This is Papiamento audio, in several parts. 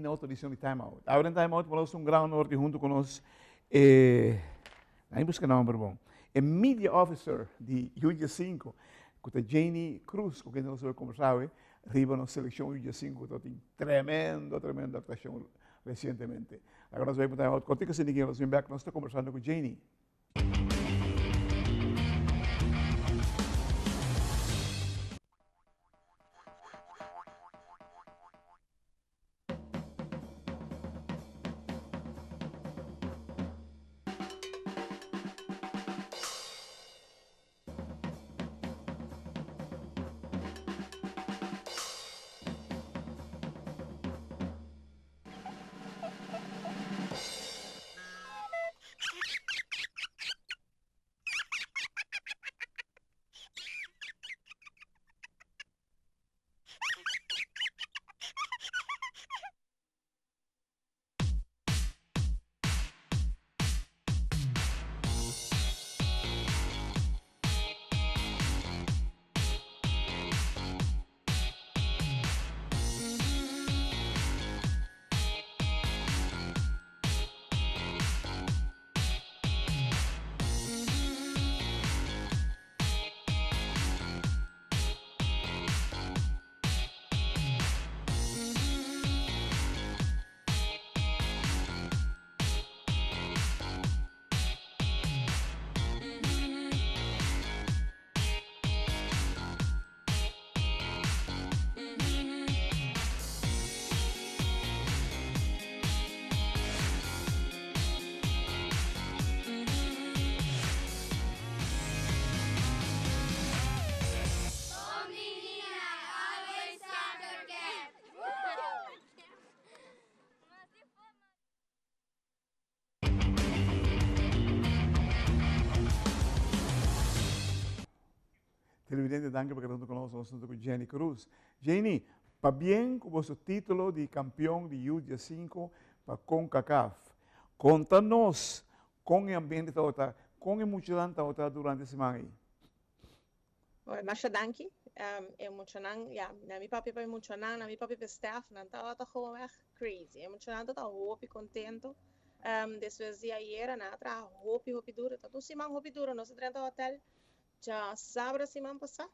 na otro edicion di Time Out. Awe den Time Out nos un gran honor di hunto cu nos e, nan busca nomber bon, e media officer di UJ 5, cu ta Janie Cruz, cu kende nos a conversa awe riba nos seleccion UJ 5 cu ta tin tremendo, tremendo actuacion recientemente. Awor nos bay pa Time Out cortico asina ki nos bin bek nos ta conversando cu Janie. Televidente, danki pa keda hunto ku nos. Nos hunto ku Jenny Cruz. Jenny, pabien ku boso título di kampeon di U 15 pa CONCACAF. Konta nos kon e ambiente tabata, kon e muchanan tabata durante e siman ei. Oi, masha danki. E muchanan, ja, na mi papia pa e muchanan, na mi papia pa e staff, nan tabata gewoon echt crazy. E muchanan tabata hopi contento. Despues di ayera, nan a traha hopi, hopi duro. Tabata un siman hopi duro. Nos a drenta hotel djasabra siman pasá.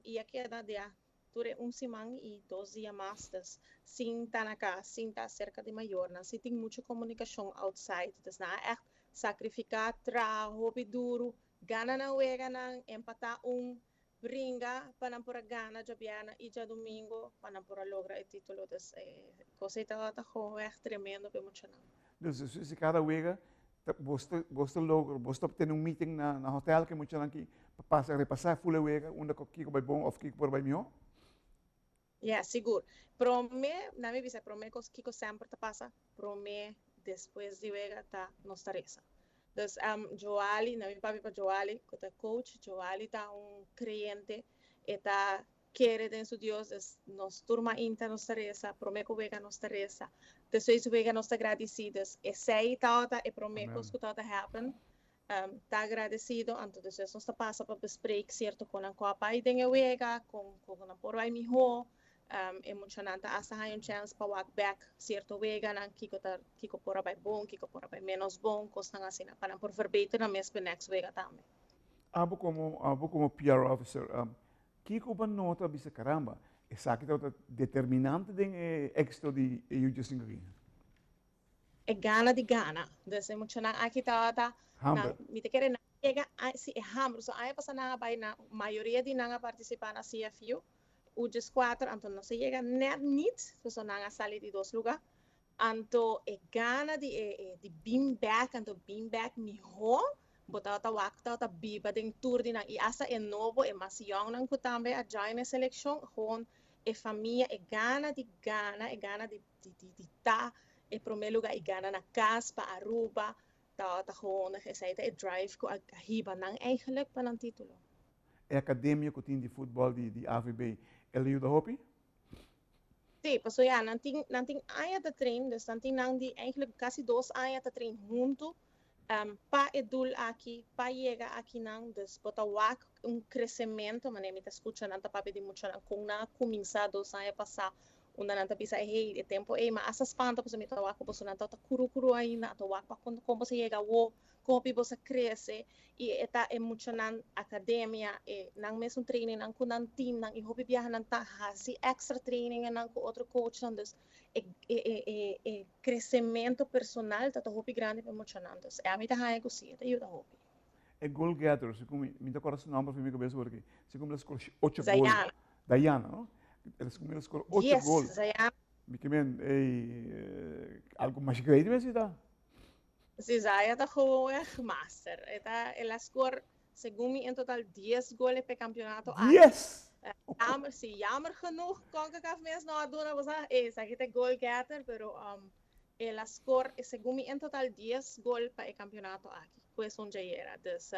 I a keda dia tur e un siman i dos dia mas. Dus sin ta na kas, sin ta serka di mayornan, sin tin muchu komunikashon outside. Dus nan a echt sakrifiká, traha hopi duru, gana nan weganan, empatá un, bringa pa nan por a gana djabièrnè i djadumingu pa nan por a logra e título. Dus e kos ei tabata gewoon ègt tremendo pa e muchanan. Dus despues di kada wega bos ta bos ta logra bos ta tene un meeting na na hotel ku e muchanan ki pa pasa repasá ful e wega unda ku kiko bai bon òf kiko por bai mihó? Ya, sigur. Promé, nan mi bisa promé kos kiko semper ta pasa, promé despues di wega ta nos ta resa. Dus Joali, nan mi papia pa Joali ku ta coach, Joali ta un kreyente, e ta kere den su Dios, dus nos tur mainta nos ta resa, promé ku wega nos ta resa, despues di wega nos ta gradisí. Dus esei tabata e promé kos ku tabata happen. Ta agradecido, anto despues nos ta pasa pa bespreek cierto conan cu a bay den e wega, con con nan por bay miho, e muchanan ta hasta haya un chance pa wak bek cierto weganan, kico ta kico por a bay bon, kico por a bay menos bon, cosnan asina, pa nan por verbeter nan mes pa e next wega tambe. Abo como abo como PR officer, kico bo a nota a bisa caramba, esaki tabata determinante den e exito di e UJ 5 aki? E gana di gana. Dus e muchanan aki tabata, nan, mi ta kere nan yega, si e hamber. So aña pasa nan a bai na, mayoria di nan a participa na CFU, U14, anto nos a yega net niet, so nan a sali di dos luga. Anto e gana di e, di bin bek, anto bin bek miho, bo tabata wak, tabata biba den tur di nan. I hasta e nobo, e mas yongnan ku tambe a join e selekshon, gewoon e famia, e gana di gana, e gana di di di di ta e prome luga y gana na cas pa Aruba ta ta gewoon esey ta e drive cu a hiba nan eigenlijk pa nan titulo. E academia cu tin di futbol di di AVB el a yuda hopi? Si, paso ya nan tin nan tin aña ta train, dus nan tin nan di eigenlijk casi dos aña ta train hunto pa e doel aki, pa yega akinan, dus bo ta wak un crecemento, manera mi ta scucha nan ta papia di muchanan con nan a cuminsa dos aña pasa. Unda nan ta bisa hey, e tempo ey mi a hasta spanta pasobra mi ta wak ku bosonan tabata kuru kuru ainda, anto wak pa kon kon boso a yega awo, kon hopi boso a krese i e ta e muchanan akademia, e nan mesun trainingnan ku nan teamnan i hopi biaha nan ta hasi extra trainingennan ku otro coachnan, dus e e e e e kresementu personal ta ta hopi grandi pa e muchanan, dus ami ta haña ku si e ta yuda hopi. E goal getter, segun mi, mi ta kòrda su nòmber for mi kabes awor aki, segun mi el a skor ocho gol. Zayana. Dayana, no? El a segun mi el a skor ocho Yes, gol. Zayana. Mi ke men, ey, algu mas great mester ta. Si, Zaya ta gewoon echt master. E ta, el a skor, segun mi, en total dies gol p'e kampeonato aki. Dies! Jammer, si, jammer genoeg Concacaf mes no a duna bo sa, ey, esaki ta e goal getter, pero el a skor, segun mi, en total dies gol pa e kampeonato aki, ku esun djayera. Dus,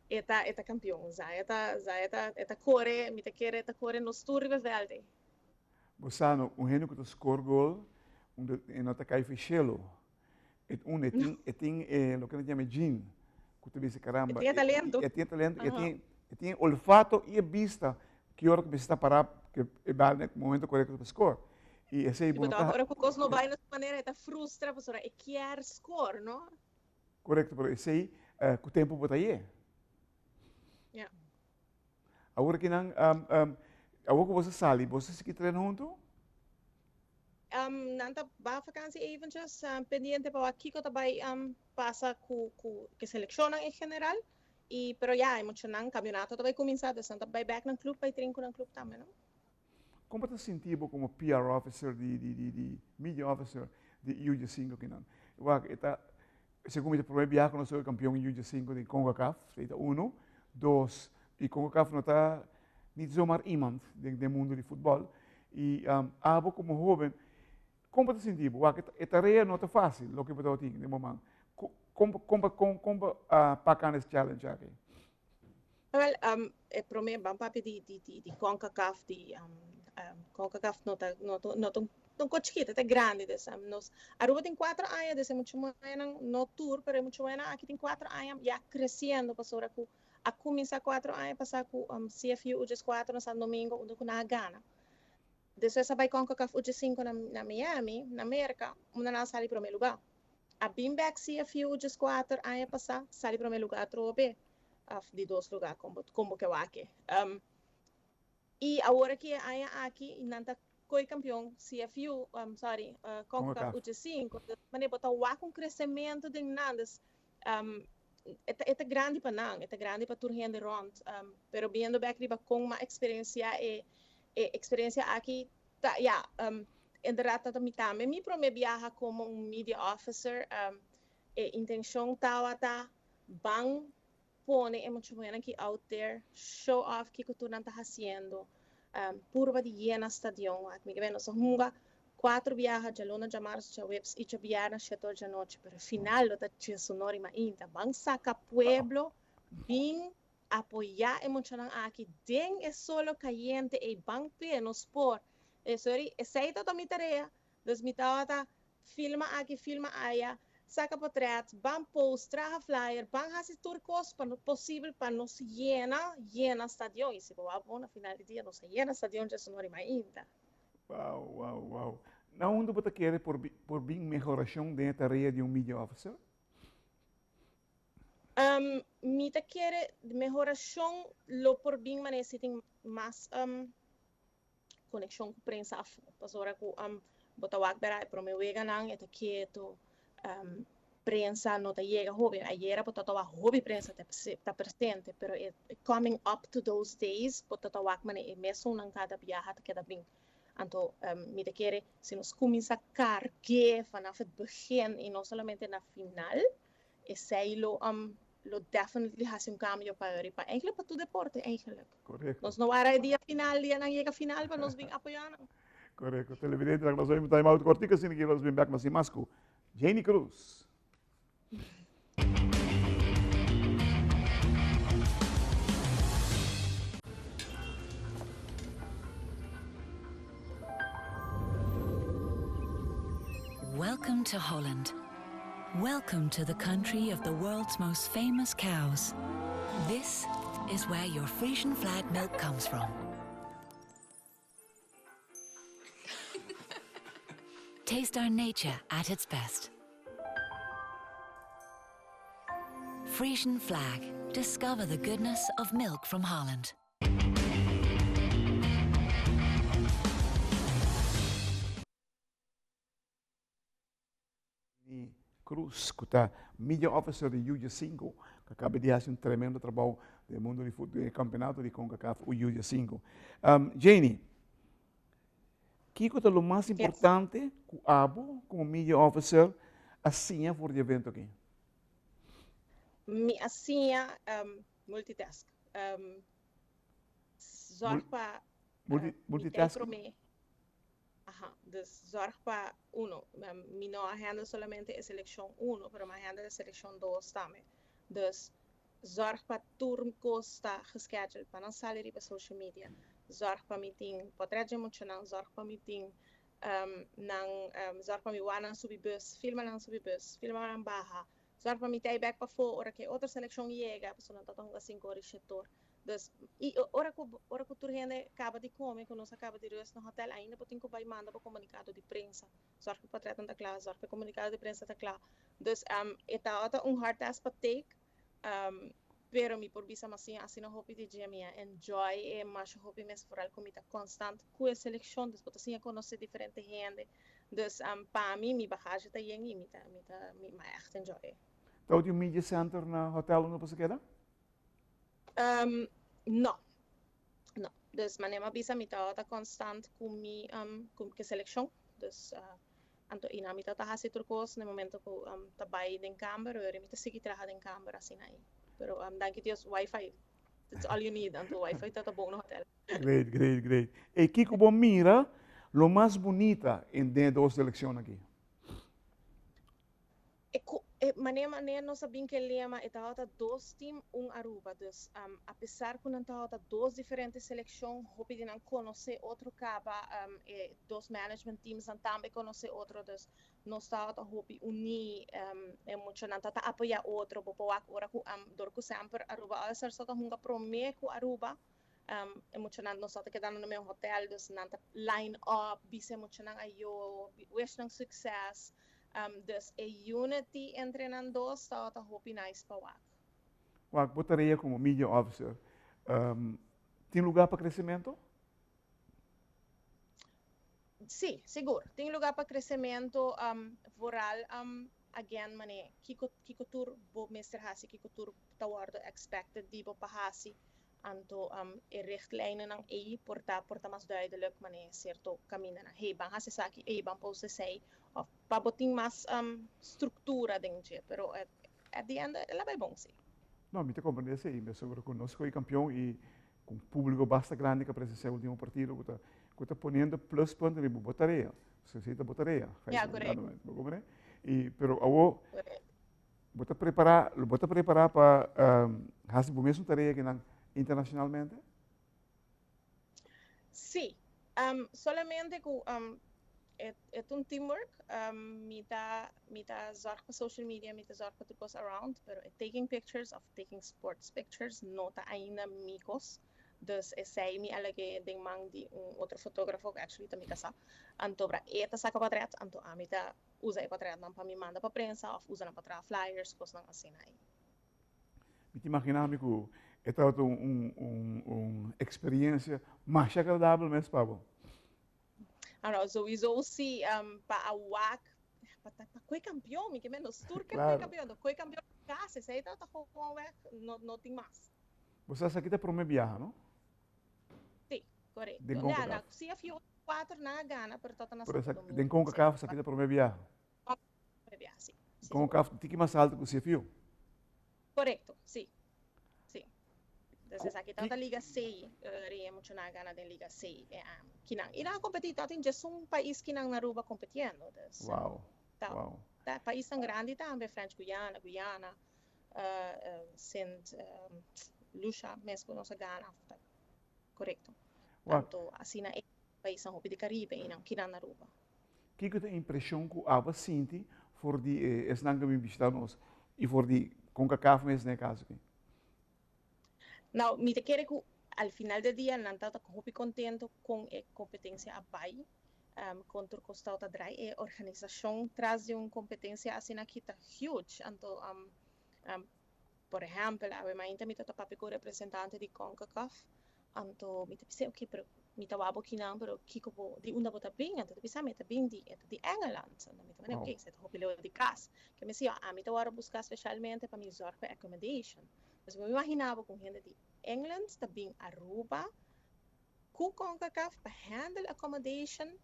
E ta e ta campeon. Zaya ta Zaya ta e ta core, mi ta kere e ta core nos tur riba e veld ei. Bo sa no, un hende ku ta score gol, un e no ta kai for shelu. E un e tin e tin e loke nan ta yama e gene, ku ta bisa caramba. E tin e talento. E tin e talento, e tin e tin e olfato i e bista ki ora ku mester ta pará ku e bal na e momento korekto pa score. I esei bo no ta. Ora ku kos no bai na su manera e ta frustra pasobra e kier score, no? Korekto, pero esei ku tempu bo ta ye. Ja. Awor ki nan, awor ku boso sali, boso sigui trena huntu? Um, nan ta ba vakantie eventjes, um, pendiente pa wak kiko ta bai um, pasa ku, ku ke selekshonnan en general. I, pero ja, e muchanan, kampionato ta bai kuminsá, dus nan ta bai bèk nan klup, bai train ku nan klup tambe, no? Kon bo ta sinti bo komo PR officer di di di di media officer di UJ sinku kinan? Wak e ta segun mi ta prome biaha ku nos a kampion UJ sinku den Concacaf, esei ta uno. Dos, i Concacaf no ta niet zomaar iemand den den mundo di futbòl. I abo komo hoben, kon bo ta sinti bo? Wak e tarea no ta fásil loke bo tabatin den bo man. Kon kon kon kon bo a pak an es challenge aki? Wel, e prome ban papia di di di di Concacaf, di Concacaf no ta no ta no ta un kos chikito, e ta grandi. Dus nos Aruba tin kuater aña, dus e mucha muhénan, no tur, pero e mucha muhénan aki tin kuater aña ya kresiendo pasobra ku a kuminsá kuater aña pasá ku CFU Ujes kuater na Santo Domingo unda ku nan a gana. Despues a bai Concacaf Ujes sinku na na Miami, na Merka, unda nan a sali promé lugá. A bin bek CFU 14 aña pasá, sali promé lugá atrobe, òf di dos lugá, kon bo kon bo ke wak. I awor aki e aña aki nan ta koi kampion CFU, sorry, Concacaf U5. Manera bo ta wak un kresementu den nan, dus e ta e ta grandi pa nan, e ta grandi pa tur hende rònt. Pero biendo bek riba kon m'a eksperensiá e e eksperensia aki Ta, ja, inderdaad ta mi tambe mi prome biaha como un media officer. E intencion tawata ban pone e mucha muhernan aki out there, show off kico tur nan ta haciendo, purba di yena stadion. Wak mi ke nos a hunga cuatro biaha, djaluna, djamarzo, djaweps y djabièrnè shete or djanochi, pero final lo ta djesonor y mainta. Ban saca pueblo bin Apoyá e muchanan aki den e solo kayente ei ban p'e nos por. E sorry, esei tabata mi tarea. Dus mi tabata filma aki, filma aya, saka potrèt, ban post, traha flyer, ban hasi tur kos pa posibel pa nos yena, yena stadion. I si bo wak bon na final di dia nos a yena stadion djesonor i mainta. Wow, wow, wow. Na unda bo ta kere por por bin mehorashon den e tarea di un media officer? Mi ta kere mehorashon lo por bin manera si tin mas konekshon ku prensa afó. Pasobra ku bo ta wak bera e prome weganan e ta ketu, prensa no ta yega hopi. Ayera bo ta wak hopi prensa ta presente, pero e coming up to those days bo ta wak manera e mesunnan kada biaha ta keda bin. Anto mi ta kere si nos kuminsá karg'é vanaf het begin i no solamente na final, Esei lo lo definitely hasi un cambio pa ori pa eigenlijk pa tur deporte eigenlijk. Correcto. Nos no wara e dia final, dia nan yega final pa nos bin apoya nan. Correcto. Televidente, nos a time out cortico asina ki nos bin back mas y mas cu Janie Cruz. Welcome to Holland. Welcome to the country of the world's most famous cows. This is where your Frisian flag milk comes from. Taste our nature at its best. Frisian Flag. Discover the goodness of milk from Holland. Cruz, ku ta media officer di UJ 5, ku a kaba di hasi un tremendo trabou den mundo di futbol, den kampeonato di CONCACAF UJ 5. Um, Janie, kiko ta lo mas importante ku abo komo media officer a siña for di evento aki? Mi a siña um, multitask. Um, zorg pa Multitasking? Aha, dus zorg pa uno. Mi no a handle solamente e seleccion uno, pero mi a handle e seleccion dos tambe. Dus zorg pa tur cos ta gescheduled, pa nan sali riba social media. Zorg pa mi tin portret dje muchanan, zorg pa mi tin nan, zorg pa mi wak nan subi bus, filma nan subi bus, filma nan baha. Zorg pa mi ta ei bek pafó ora ku e otro selekshon yega, pasobra nan ta ta hunga sinku ora i shete or. Dus, i ora ku ora ku tur hende kaba di kome, ku nos a kaba di rust na hotel, ainda bo tin ku bai manda bo komunikado di prensa. Zorg pa e portretnan ta kla, zorg pa e komunikado di prensa ta kla. Dus, e tabata un hard task pa take, pero mi por bisa mas asina hopi di dje mi a enjoy e masha hopi mes, vooral ku mi ta konstant ku e selekshon, dus bo ta siña konosé diferente hende. Dus pa mi, mi bagage ta yen y mi ta, mi ta, mi a echt enjoy e. Tabatin un media center na hotel unda boso keda? Um, no. No. Dus manera mi a bisa mi tabata constant cu mi, um, cu e seleccion. Dus uh, anto ina mi tabata haci tur cos na momento cu um, ta bay den camber, ora mi ta sigui traha den camber asina ahí. Pero um, danki Dios, wifi, it's all you need. Anto wifi tabata bon na hotel. Great, great, great. E kiko bo mira lo mas bunita in den e dos seleccion aki? E ku e manera manera nos a bin ku e lema e tabata dos team un Aruba. Dus apesar ku nan tabata dos diferente selekshon hopi di nan konosé otro kaba e dos management teamsnan tambe konosé otro dus nos tabata hopi uní e muchanan tabata apoyá otro bo por wak ora ku dor ku semper Aruba All Stars tabata hunga promé ku Aruba e muchanan nos tabata kedando na mes hotel dus nan ta line up bisa e muchanan ayo wish nan succes dus e unity entre nan dos tabata hopi nice pa wak. Wak, bo tarea como media officer tin lugar pa crecemento? Sí, sigur. Tin lugar pa crecemento vooral again mane kico kico tur bo mester haci, kico tur ta wordo expected di bo pa haci. Anto e richtlijnennan ei por ta por ta mas duidelijk mane cierto camindanan. Hey, ban haci esaki, ey ban post esey. Of pa bo tin mas structura den dje. Pero at the end el a bay bon, sí. No, mi ta comprende esey. Mi a segura cu nos koe campeon y cu un publico basta grandi cu a presencia e ultimo partido cu ta cu ta poniendo pluspunten riba bo tarea. So esey ta bo tarea. Ja, correcto. Bo comprende? Y pero awo Bo ta prepará, lo bo ta prepará pa hasi bo mesun tarea kinan internacionalmente? Sí, solamente ku e ta un teamwork. Mi ta mi ta zorg pa social media, mi ta zorg pa tur kos around, pero e taking pictures of taking sports pictures no ta ainda mi kos. Dus esei mi a lag'é den man di un otro fotógrafo ku actually ta mi kasá. Anto bra e ta saka portret, anto ami ta Usa e portretnan pa mi manda pa prensa of usa nan pa traha flyers, kosnan asina ei. Mi ta imagina mi ku e tabata un eksperiencia masha agradabel mes pa bo. Ano, souiso si, pa a wak, pa ta pa koe kampion, mi ke men nos tur ke koe kampion, anto koe kampion na kas, esei tabata gewoonweg, no no tin mas. Bo sa esaki ta prome biaha, no? Si, korekto. Den Concacaf. CFU 4 nan a gana, pero tota na Santo Domingo. Den Concacaf esaki ta prome biaha. Prome biaha, si. Concacaf ta tiki mas alto ku CFU. Korekto, si. Si. Entonces esaki tabata Liga C, ri e muchanan a gana den Liga C. Kinan. I nan a kompetí, tabatin djesun pais kinan na Aruba kompetiendo. Dus, Wow, wow. Ta paisnan grandi tambe, French Guyana, Guyana, Sint Lucia mes ku nos a gana. Korekto. Anto asina e paisnan hopi di Karibe i nan kinan na Aruba. Kiko ta e impreshon ku abo a sinti for di esnan ku a bin bishita nos i for di Concacaf mes den e kaso aki? Nou, mi ta kere ku al final del dia nan tabata hopi kontento kon e kompetensia a bai. Con tur cos ta draai. E organisacion tras di un competencia asina aki ta huge. Anto, por ehempel, awe mainta mi tabata papia cu representante di CONCACAF. Anto mi ta bisa, "Ok, pero mi ta wak bo akinan, pero kiko bo, di unda bo ta bin?" Anto ta bisa mi ta bin di Engeland. Anto mi ta mane, "Ok, esey ta hopi leu di cas." Cu mi si, ami ta word busca specialmente pa mi zorg pa accommodation. Dus mi imagina bo cu hende di England ta bin Aruba cu CONCACAF pa handle accommodation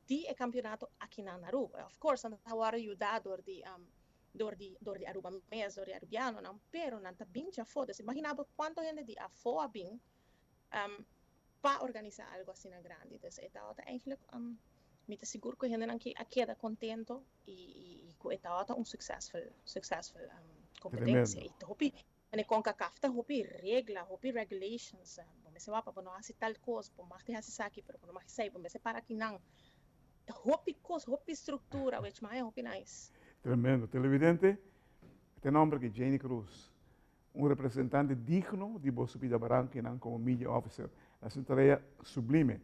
di e campeonato aki na Aruba. Of course, nan ta word yuda door di Aruba mes, door di Arubiano, no, pero nan ta bin di afo. Dus imagina bo cuanto hende di afo a bin pa organisa algo asina grandi. Dus e tabata eigenlijk, mi ta sigur cu hendenan aki a keda contento y cu e tabata un successful competencia. Tremendo. Y hopi, en CONCACAF ta hopi regla, hopi regulations. Bo mester wak pa no hasi tal cos, bo mag di hasi esaki, pero no mag esey, bo mester para akinan. Hopi cos, hopi structura, which mi a hopi nice. Tremendo. Televidente, e nomber cu Jenny Cruz, un representante digno di boso pida baranca como media officer. E ta un tarea sublime.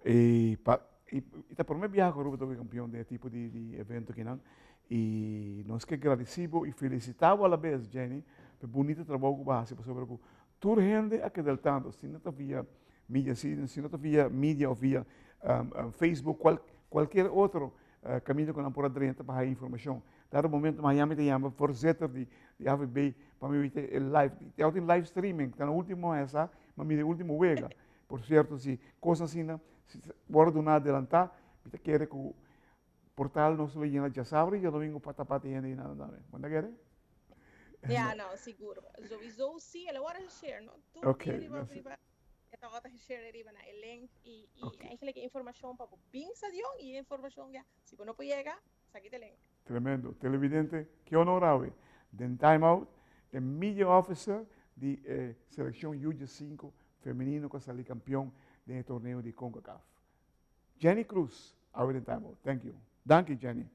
Y ta prome biaha cu Aruba ta campeon di tipo di evento akinan. Y nos kier gradici y felicita a la vez, Jenny, pa e bunita trabou cu bo a hasi, sobre cu tur hende a keda tanto, si no ta via media, si no ta via media of via Facebook, cualkier otro caminda cu nan por a drenta pa informacion. Dado momento, Miami ta yama voorzitter di AVB pa mi e live, tin live streaming, ta na ultimo esa, ma mi ultimo wega. Por cierto, si cos asina, si wordo na adelanta, mi ta kere cu portal nos lo yena diasabra y diadomingo pa tapa hende y nada tambe. Bo ta kere? Ja, no, sigur. Sowieso si, el a wordo share, no? Tur riba, merci. Riba, e tabata share riba na e link y eigenlijk informacion pa bin stadion y informacion ya. Si bo no por yega, esaki ta link. Tremendo. Televidente, ki honor awe. Den Time Out, e media officer di seleccion UG5 femenino cu a sali campeon di torneo di CONCACAF. Jenny Cruz, awe den Time Out. Thank you. Thank you, Jenny.